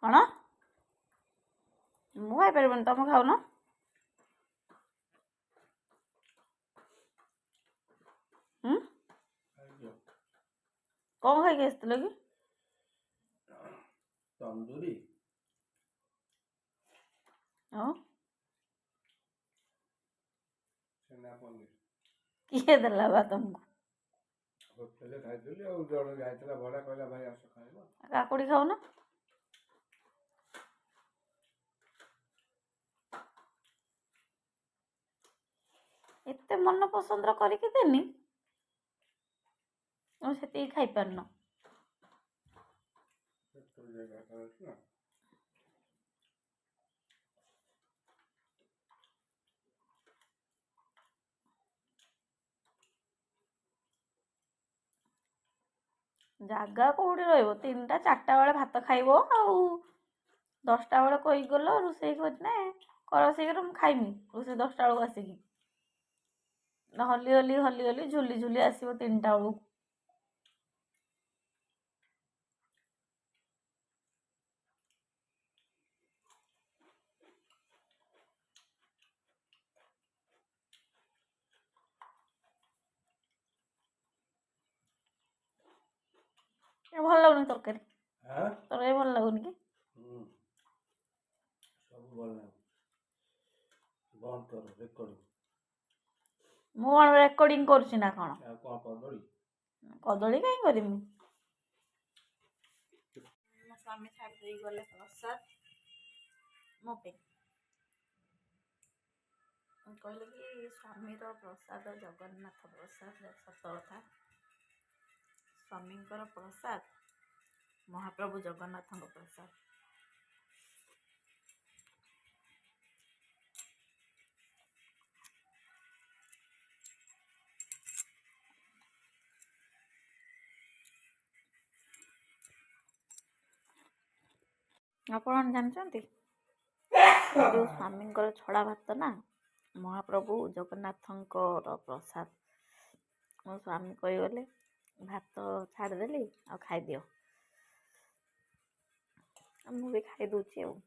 କଣ? ମୁଁ ଖାଇପାରିବିନି, ତମେ ଖାଉନ। ହୁଁ। ଖାଇଦିଅ। କଣ ଖାଇକି ଆସିଥିଲ କି? ତନ୍ଦୁରୀ। ଆଉ? ଛେନା ପନିର। କିଏ ଦେଲା ବା ତମକୁ? ହୋଟେଲରେ ଖାଇଥିଲି, ଆଉ ଜଣେ ଯାଇଥିଲା ଭଡ଼ା, କହିଲା ଭାଇ ଆସ ଖାଇବ। କାକୁଡ଼ି ଖାଉନ। ଏତେ ମନ ପସନ୍ଦର କରିକି ଦେନି, ତମେ ସେତିକି ଖାଇପାରୁନ। ପେଟ ଜାଗା ଅଛି ନା। ଜାଗା କୋଉଠି ରହିବ? 3ଟା 4ଟା ବେଳେ ଭାତ ଖାଇବ, ଆଉ 10ଟା ବେଳେ କହିକି ଗଲ ରୋଷେଇ କରିନେ, କର ଶୀଘ୍ର, ମୁଁ ଖାଇମି ରୋଷେଇ 10ଟା ବେଳକୁ ଆସିକି। ହଲି ହଲି ହଲି ହଲି ଝୁଲି ଝୁଲି ଆସିବ 3ଟା ବେଳକୁ। ଭଲ ଲାଗୁନି ତରକାରୀ? ଆଁ? ତରକାରୀ ଭଲ ଲାଗୁନି କି? ହୁଁ, ସବୁ ଭଲ ଲାଗୁଛି। ବନ୍ଦ କର ରେକର୍ଡିଂ। ମୁଁ କଣ ରେକର୍ଡିଂ କରୁଛି ନା କଣ? ଆଉ କ'ଣ, କଦଳୀ? କଦଳୀ କାହିଁ କରିମି? ମୋ ସ୍ୱାମୀ ଛାଡ଼ି ଦେଇ ଗଲେ ପ୍ରସାଦ ମୋ ପାଇଁ। କହିଲେ କି ସ୍ୱାମୀର ପ୍ରସାଦ ଜଗନ୍ନାଥ ପ୍ରସାଦ। ସତ କଥା, ସ୍ୱାମୀଙ୍କର ପ୍ରସାଦ ମହାପ୍ରଭୁ ଜଗନ୍ନାଥଙ୍କ ପ୍ରସାଦ। ଆପଣ ଜାଣିଛନ୍ତି, ଯେଉଁ ସ୍ୱାମୀଙ୍କର ଛଡ଼ା ଭାତ ନା ମହାପ୍ରଭୁ ଜଗନ୍ନାଥଙ୍କର ପ୍ରସାଦ। ମୋ ସ୍ୱାମୀ କହିଗଲେ, ଭାତ ଛାଡ଼ିଦେଲି ଆଉ ଖାଇଦିଅ। ଆଉ ମୁଁ ବି ଖାଇଦେଉଛି ଆଉ।